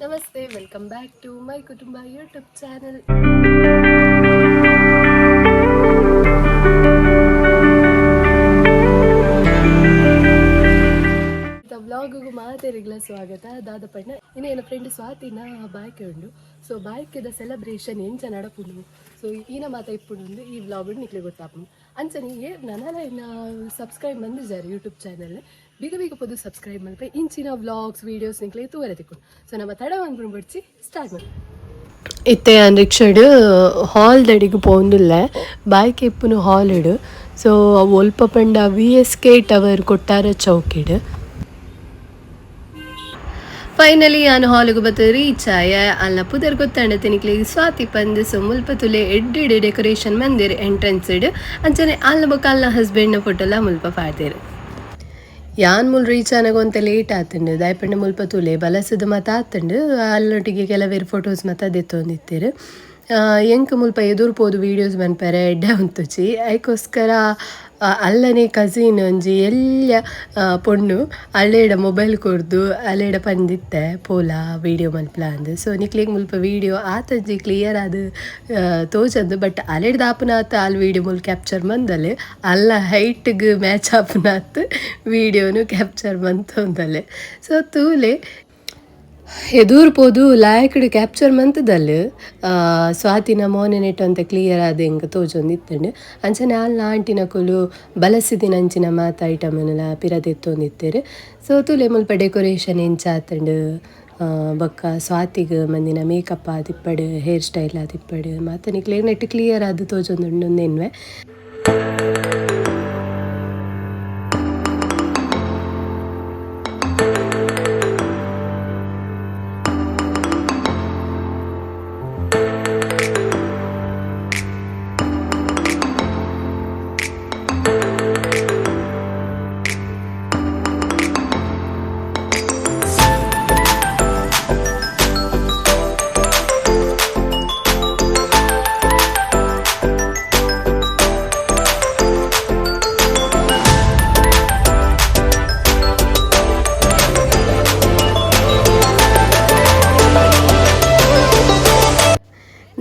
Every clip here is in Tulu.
Namaste, welcome back to my ಕುಟುಂಬ ಯೂಟ್ಯೂಬ್ ಚಾನಲ್. ವ್ಲಾಗಿಗೂ ಮಾತೆರಿಗ್ಲ ಸ್ವಾಗತ. ದಾದ ಪಂಡ, ಇನ್ನು ಎನ್ನ ಫ್ರೆಂಡ್ ಸ್ವಾತಿನ ಬಾಯ್ಕೆ ಉಂಡು. ಸೊ ಬಾಯ್ಕೆದ ಸೆಲೆಬ್ರೇಷನ್ ಎಂಚ ನಡಪುಂಡು, ಸೊ ಈನ ಮಾತ ಇಪ್ಪುಂಡು, ಈ ವ್ಲಾಗ್ ನಿಕ್ಲೆ ಗೊತ್ತಾಪುಂಡು. ಅಂಚನೆ ಏ ನನಲ ಇನ್ನ ಸಬ್ಸ್ಕ್ರೈಬ್ ಮಂದಿಜಾರ್ ಯೂಟ್ಯೂಬ್ ಚಾನಲ್, ಬೇಗ ಬೇಗ ಪೋದು ಸಬ್ಸ್ಕ್ರೈಬ್ ಮಲ್ಪೆ. ಇಂಚಿನ ವ್ಲಾಗ್ಸ್, ವೀಡಿಯೋಸ್ ನಿಕ್ಲೆ ತೂವರೆ ತಿಕ್ಕುಂಡು. ಸೊ ನಮ್ಮ ತಡ ಮನ್ಪುನು ಬಡ್ಚಿ, ಸ್ಟಾರ್ಟ್ ಮಾಡಿ. ಇತ್ತೆ ಯಾನ್ ರಿಕ್ಷಡ್ ಹಾಲ್ ದಡಿಗೆ ಪೋಂದುಲ್ಲೆ. ಬಾಯ್ಕೆ ಇಪ್ಪುನು ಹಾಲ್ ಇಡು. ಸೊ ಅವು ಒಲ್ಪ ಪಂಡ ವಿಎಸ್ಕೆ ಟವರ್, ಕೊಟ್ಟಾರ ಚೌಕಿಡ್. ಫೈನಲಿ ಯಾನ್ ಹಾಲಿಗೆ ಬತ್ತು ರೀಚ್ ಆಯ. ಅಲ್ಲ ಪುದರ್ ಗೊತ್ತಾಂಡ ತಿನಿಕ್ಲೆ, ಸ್ವಾತಿ ಪಂದ್. ಸೊ ಮುಲ್ಪ ತುಲೆ ಎಡ್ಡೆಡ್ ಡೆಕೋರೇಷನ್ ಮಂದಿರ್ ಎಂಟ್ರೆನ್ಸ್ ಇಡ್. ಅಂಚನೆ ಅಲ್ಲ ಬೊಕ ಅಲ್ನ ಹಸ್ಬೆಂಡ್ ಫೋಟೋಲ ಮುಲ್ಪ ಪಾಡ್ದೆರ್. ಯಾನ್ ಮುಲ್ ರೀಚ್ ಆನಗ ಒಂತೆ ಲೇಟ್ ಆತುಂಡು. ದಾಯೆ ಮುಲ್ಪ ತೂಲೆ ಬಲಸದ ಮಾತ ಆತುಂಡು. ಅಲ್ಲೊಟ್ಟಿಗೆ ಕೆಲವೇರು ಫೋಟೋಸ್ ಮಾತ ದೆತ್ತೊಂದಿತ್ತೆರ್. ಎಂಕ್ ಮುಲ್ಪ ಎದುರು ಪೋದು ವೀಡಿಯೋಸ್ ಮನ್ಪೆರೆ ಎಡ್ಡೆ ಉಂತುಜಿ. ಐಕೋಸ್ಕರ ಅಲ್ಲನೆ ಕಸಿನ್ ಒಂಜಿ ಎಲ್ಯ ಪೊಣ್ಣು, ಅಲ್ಲೇಡ ಮೊಬೈಲ್ ಕೊರ್ದು ಅಲ್ಲೇಡ ಪಂದಿತ್ತೆ, ಪೋಲ ವೀಡಿಯೋ ಮನ್ಪುಲ ಅಂದ್. ಸೊ ನಿಕ್ಲೆಗ್ ಮುಲ್ಪ ವೀಡಿಯೋ ಆತಂಜಿ ಕ್ಲಿಯರ್ ಆದ್ ತೋಜಂದು. ಬಟ್ ಅಲೆಡ್ದ್ ಆಪುನಾತ್ ಆಲ್ ವೀಡಿಯೋ ಮುಲ್ ಕ್ಯಾಪ್ಚರ್ ಮಂದಲೆ. ಅಲ್ಲ ಹೈಟ್ಗ್ ಮ್ಯಾಚ್ ಆಪುನಾತ್ ವೀಡಿಯೋನು ಕ್ಯಾಪ್ಚರ್ ಮಂತೊಂದಲೆ. ಸೊ ತೂಲೆ, ಎದುರು ಪೋದು ಲಾಯಕ್ಡ್ ಕ್ಯಾಪ್ಚರ್ ಮಂತುದಲ್. ಸ್ವಾತಿನ ಮೋನೆ ನೆಟ್ ಒಂತೆ ಕ್ಲಿಯರ್ ಆದ್ ಎಂಕ್ ತೋಜೊಂದಿತ್ತುಂಡು. ಅಂಚನೆ ಆಲ್ನ ಆಂಟಿನಕುಲು ಬಲಸಿದಿನ ಅಂಚಿನ ಮಾತ ಐಟಮ್ಲ ಪಿರ ದೆತ್ತೊಂದಿತ್ತೆರ್. ಸೊ ತೂಲೆ, ಮುಲ್ಪ ಡೆಕೋರೇಷನ್ ಎಂಚ ಆತುಂಡು, ಬೊಕ್ಕ ಸ್ವಾತಿಗ್ ಮಂದಿನ ಮೇಕಪ್ ಆದಿಪ್ಪಡ್, ಹೇರ್ ಸ್ಟೈಲ್ ಆದಿಪ್ಪಡ್, ಮಾತ ನಿಕ್ಲೆಗ್ ನೆಟ್ ಕ್ಲಿಯರ್ ಆದ್ ತೋಜೊಂದುಂಡು ಎನ್ನುವೆ.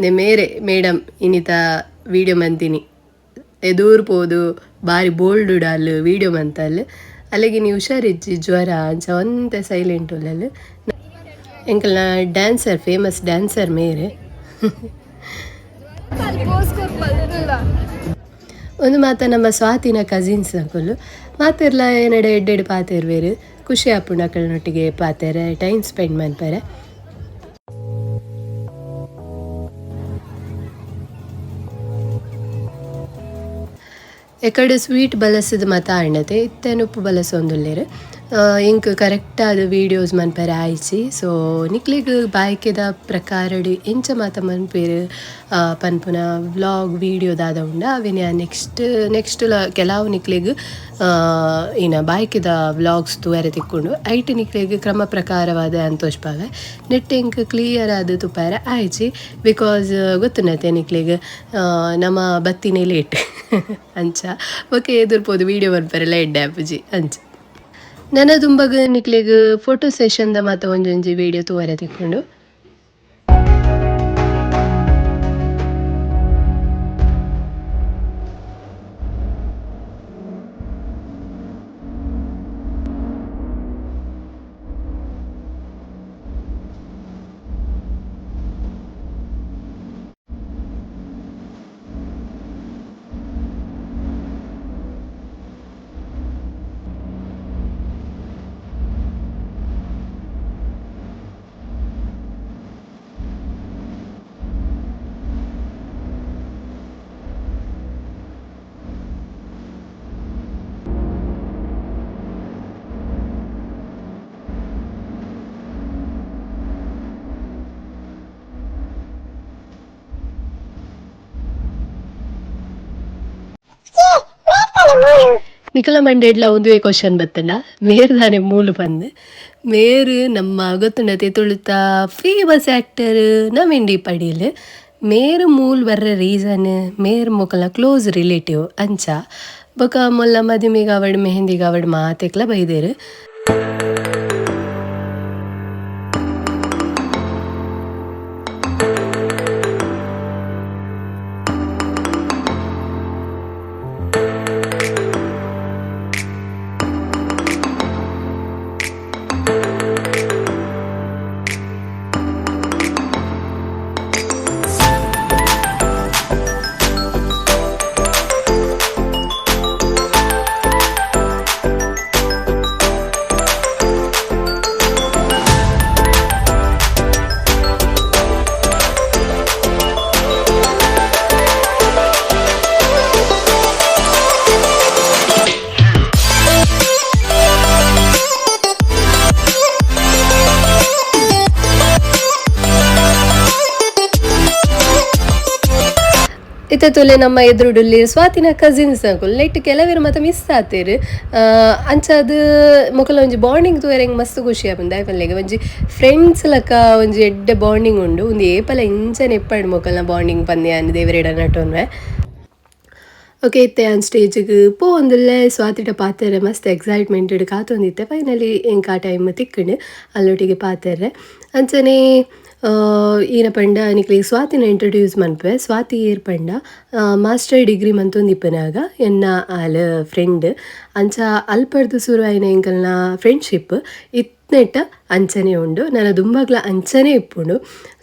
ನೆ ಮೇರೆ ಮೇಡಮ್ ಇನಿತ ವೀಡಿಯೋ ಮಂತಿನಿ. ಎದೂರ್ ಪೋದು ಬಾರಿ ಬೋಲ್ಡ್ ಉಡಾಲ್ ವೀಡಿಯೋ ಮಂತಲ್. ಅಲ್ಲಿಗೆ ನೀವು ಹುಷಾರಿಜ್ಜಿ, ಜ್ವರ, ಅಂಚ ಒಂತೆ ಸೈಲೆಂಟ್ ಉಲ್ಲಲ್. ಎಂಕಲ್ನ ಡ್ಯಾನ್ಸರ್, ಫೇಮಸ್ ಡ್ಯಾನ್ಸರ್ ಮೇರೆ. ಒಂದು ಮಾತ ನಮ್ಮ ಸ್ವಾತಿನ ಕಸಿನ್ಸ್ ಅಕುಲು ಮಾತೆರ್ಲ ಏನಡೆ ಎಡ್ಡೆಡ್ ಪಾತೆರ್ವೇರು. ಖುಷಿ ಆಪುಂಡು ಅಕಲ್ನೊಟ್ಟಿಗೆ ಪಾತೆರೆ, ಟೈಮ್ ಸ್ಪೆಂಡ್ ಮನ್ಪೆರೆ. ಎಕಡೆ ಸ್ವೀಟ್ ಬಲಸದ ಮಾತ ಆಂಡತೆ. ಇತ್ತೆ ನುಪ್ಪು ಬಲಸೊಂದುಲ್ಲೆರ್. ಎಂಕ್ ಕರೆಕ್ಟ್ ಆದ್ ವೀಡಿಯೋಸ್ ಮನ್ಪೆರೆ ಆಯ್ಜಿ. ಸೊ ನಿಕ್ಲೆಗ್ ಬಾಯ್ಕೆದ ಪ್ರಕಾರಡ್ ಎಂಚ ಮಾತ ಮನ್ಪೆರ್ ಪನ್ಪುನ ವ್ಲಾಗ್, ವೀಡಿಯೋ ದಾದ ಉಂಡ, ಅವೆನ್ ಯಾನ್ ನೆಕ್ಸ್ಟ್ ನೆಕ್ಸ್ಟ್ ಕೆಲವು ನಿಕ್ಲೆಗ್ ಇನ ಬಾಯ್ಕೆದ ವ್ಲಾಗ್ಸ್ ತೂವರೆ ತಿಕ್ಕುಂಡು. ಐಟ್ ನಿಕ್ಲೆಗ್ ಕ್ರಮ ಪ್ರಕಾರವಾದ ಯಾನ್ ತೋಜ್ಪಾವೆ. ನೆಟ್ ಎಂಕ್ ಕ್ಲಿಯರ್ ಆದ್ ತೂಪೆರೆ ಆಯ್ಜಿ, because ಗೊತ್ತುಂಡತೆ ನಿಕ್ಲೆಗ್, ನಮ ಬತ್ತಿನೇ ಲೇಟ್. ಅಂಚ ಬೊಕ ಎದುರು ಪೋದು ವೀಡಿಯೋ ಮನ್ಪೆರೆಲ ಎಡ್ಡೆ ಆಪುಜಿ ಅಂಚ. ನನ ದುಂಬಗ್ ನಿಕ್ಲೆಗ್ ಫೋಟೋ ಸೆಷನ್ ದ ಮಾತ ಒಂಜೊಂಜಿ ವೀಡಿಯೋ ತೂವರೆ ತಿಕ್ಕುಂಡು. ನಿಕಲ ಮಂಡೆಡ್ಲ ಒಂದುವೆ ಕ್ವಶನ್ ಬತ್ತಂಡ, ಮೇರ್ ದಾನೆ ಮೂಲು ಪಂದ್. ಮೇರ್ ನಮ್ಮ ಗೊತ್ತುಂಡತೆ, ತುಳುತ famous actor Naveen D Padil. ಮೇರ್ ಮೂಲ್ ಬರ್ರೆ ರೀಸನ್ ಮೇರ್ ಮೊಕಲ್ನ ಕ್ಲೋಸ್ ರಿಲೇಟಿವ್ ಅಂಚ. ಬೊಕ ಮೊಲ್ಲ ಮದಿಮೆಗಾವಡ್, ಮೆಹಂದಿಗಾವಡ್ ಮಾತೆಕ್ಲ ಬೈದೆರ್. ಇತ್ತ ತುಲೆ ನಮ್ಮ ಎದುರುಡುಲ್ಲೇರ್ ಸ್ವಾತಿನ ಕಸಿನ್ಸ್ ಅಕುಲು ನೆಟ್ ಕೆಲವೆರ್ ಮಾತ ಮಿಸ್ ಆತೆರ್. ಅಂಚಾದ್ ಮೊಕಲ ಒಂಜಿ ಬಾಂಡಿಂಗ್ ತೂಯೆರೆ ಎಂಕ್ ಮಸ್ತ್ ಖುಷಿ ಆಪುಂಡು. ದಾಯೆ ಪನ್ಲೆಗ್ ಒಂಜಿ ಫ್ರೆಂಡ್ಸ್ ಲಕ ಒಂಜಿ ಎಡ್ಡೆ ಬಾಂಡಿಂಗ್ ಉಂಡು. ಉಂದು ಏಪಲ ಇಂಚನೆ ಇಪ್ಪಡ್ ಮೊಕಲ್ನ ಬಾಂಡಿಂಗ್ ಪಂದ್ ಯಾನ್ ದೇವೆರೆಡ ನಟ್ಟೊನ್ವೆ. ಓಕೆ, ಇತ್ತೆ ಯಾನ್ ಸ್ಟೇಜ್ಗ್ ಪೋವೊಂದುಲ್ಲೆ. ಸ್ವಾತಿಡ ಪಾತೆರೆ ಮಸ್ತ್ ಎಕ್ಸೈಟ್ಮೆಂಟ್ ಕಾತೊಂದಿತ್ತೆ. ಫೈನಲಿ ಎಂಕ್ ಆ ಟೈಮ್ ತಿಕ್ಕುಂಡು ಅಲ್ಲೊಟ್ಟಿಗೆ ಪಾತೆರ್ರೆ. ಅಂಚನೆ ಈನ ಪಂಡ ನಿಕ್ಲೆಗ್ ಸ್ವಾತಿನ ಇಂಟ್ರೊಡ್ಯೂಸ್ ಮನ್ಪುವೆ. ಸ್ವಾತಿ ಏರ್ ಪಂಡ ಮಾಸ್ಟರ್ ಡಿಗ್ರಿ ಮಂತೊಂದಿಪ್ಪುನಗ ಎನ್ನ ಆಲ್ ಫ್ರೆಂಡ್. ಅಂಚ ಅಲ್ಪರ್ದು ಸುರು ಆಯಿನ ಎಂಕಲ್ನ ಫ್ರೆಂಡ್ಶಿಪ್ ಇತ್ನೆಟ್ಟ ಅಂಚನೆ ಉಂಡು, ನನ ದುಂಬಗ್ಲ ಅಂಚನೆ ಇಪ್ಪುಂಡು.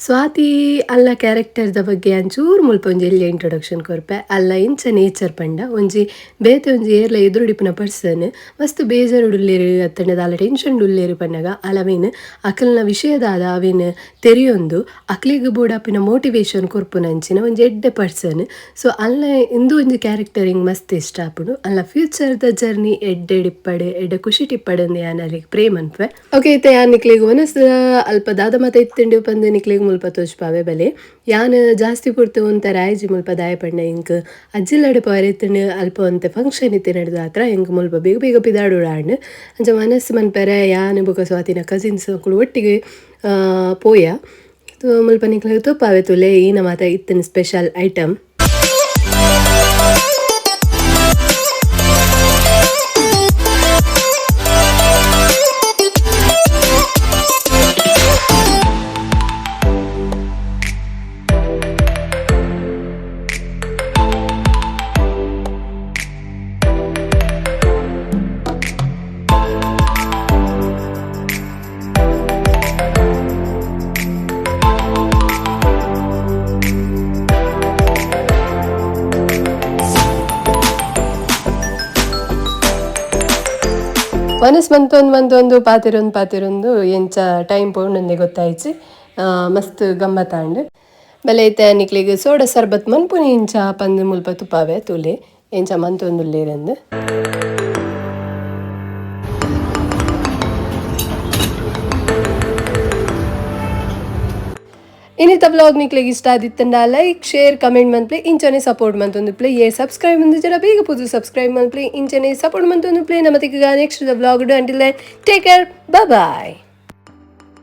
ಸ್ವಾತಿ ಅಲ್ಲ ಕ್ಯಾರೆಕ್ಟರ್ದ ಬಗ್ಗೆ ಅಂಚೂರು ಮುಲ್ಪ ಒಂಜಿ ಎಲ್ಯ ಇಂಟ್ರೊಡಕ್ಷನ್ ಕೊರ್ಪೆ. ಅಲ್ಲ ಇಂಚ ನೇಚರ್ ಪಂಡ ಒಂಜಿ ಬೇತೆ ಒಂಜಿ ಏರ್ಲ ಎದುರುಡಿಪ್ಪುನ ಪರ್ಸನ್ ಮಸ್ತ್ ಬೇಜಾರುಡುಲ್ಲೆರ್ ಅತ್ತಂಡ ದಾಲ ಟೆನ್ಷನ್ ಉಲ್ಲೆರ್ ಪನ್ನಗ ಅಲ ಅವೇನ್ ಅಕಲ್ನ ವಿಷಯದಾದ ಅವೇನ್ ತೆರಿಯೊಂದು ಅಕ್ಲೆಗ್ ಬೋಡಾಪಿನ ಮೋಟಿವೇಶನ್ ಕೊರ್ಪುನಂಚಿನ ಒಂಜಿ ಎಡ್ಡೆ ಪರ್ಸನ್. ಸೊ ಅಲ್ಲ ಇಂದು ಒಂಜಿ ಕ್ಯಾರೆಕ್ಟರ್ ಎಂಕ್ ಮಸ್ತ್ ಇಷ್ಟ ಆಪುಂಡು. ಅಲ್ಲ ಫ್ಯೂಚರ್ದ ಜರ್ನಿ ಎಡ್ಡೆ ಇಪ್ಪಡ್, ಎಡ್ಡೆ ಖುಷಿಟ್ ಇಪ್ಪಡ್ ಅಂದ್ ಯಾನ್ ಅಲೆಗ್ ಪ್ರೇ ಮನ್ಪುವೆ. ಓಕೆ, ಇತ್ತೆ ಯಾನ್ ನಿಕ್ಲೆಗ್ ವನಸ್ ಅಲ್ಪ ದಾದ ಮಾತ ಇತ್ತುಂಡು ಪಂದ್ ನಿಕ್ಲೆಗ್ ಮುಲ್ಪ ತೋಜ್ಪಾವೆ ಬಲೆ. ಯಾನ್ ಜಾಸ್ತಿ ಪೊರ್ತು ಒಂತೆ ರಾಯ್ಜಿ ಮುಲ್ಪ. ದಾಯ ಪಂಡ ಎಂಕ್ ಅಜ್ಜಿಲ್ಲಡೆ ಪೋಯೆರೆ ಇತ್ತುಂಡು. ಅಲ್ಪ ಒಂತೆ ಫಂಕ್ಷನ್ ಇತ್ತಿನಡ್ದ್ ಆತ್ರ ಎಂಕ್ ಮುಲ್ಪ ಬೇಗ ಬೇಗ ಪಿದಾಡೊಡಾಂಡ್. ಅಂಚ ವನಸ್ ಮನ್ಪೆರೆ ಯಾನ್ ಬೊಕ ಸ್ವಾತಿನ ಕಸಿನ್ಸ್ ಅಕುಲು ಒಟ್ಟಿಗೆ ಪೋಯ. ಮುಲ್ಪ ನಿಕ್ಲೆಗ್ ತೋಪಾವೆ ತೂಲೆ ಈನ ಮಾತ ಇತ್ತಿನ ಸ್ಪೆಷಲ್ ಐಟಮ್. ವನಸ್ ಮಂತೊಂದು ಮಂತೊಂದು ಪಾತೆರೊಂದು ಪಾತೆರೊಂದು ಎಂಚ ಟೈಮ್ ಪೋಂಡಂದೆ ಗೊತ್ತಾಯ್ಚಿ. ಮಸ್ತ್ ಗಮ್ಮತ್ತಾಂಡ್. ಬಲೆ, ಇತ್ತೆ ನಿಕ್ಲೆಗ್ ಸೋಡ ಸರ್ಬತ್ ಮನ್ಪುನಿ ಇಂಚ ಪಂದ್ ಮುಲ್ಪ ತುಪಾವೆ. ತೂಲೆ ಎಂಚ ಮಂತೊಂದುಲ್ಲೇರಂದು. ಇನ್ನಿತ ವ್ಲಾಗ್ ನಿಕ್ಲೆಗ್ ಇಷ್ಟ ಆದಿತ್ತಂಡ ಲೈಕ್, ಶೇರ್, ಕಮೆಂಟ್ ಮನ್ಪ್ಲೆ. ಇಂಚನೆ ಸಪೋರ್ಟ್ ಮಂತೊಂದುಪ್ಲೆ. ಏ ಸಬ್ಸ್ಕ್ರೈಬ್ ಮಂದಿಜಡ ಬೇಗ ಪೋದು ಸಬ್ಸ್ಕ್ರೈಬ್ ಮನ್ಪ್ಲೆ. ಇಂಚನೆ ಸಪೋರ್ಟ್ ಮಂತೊಂದುಪ್ಲೆ. ನಮ್ಮ ತಿಕ್ಕುಗ next vlog. Until then, take care, bye.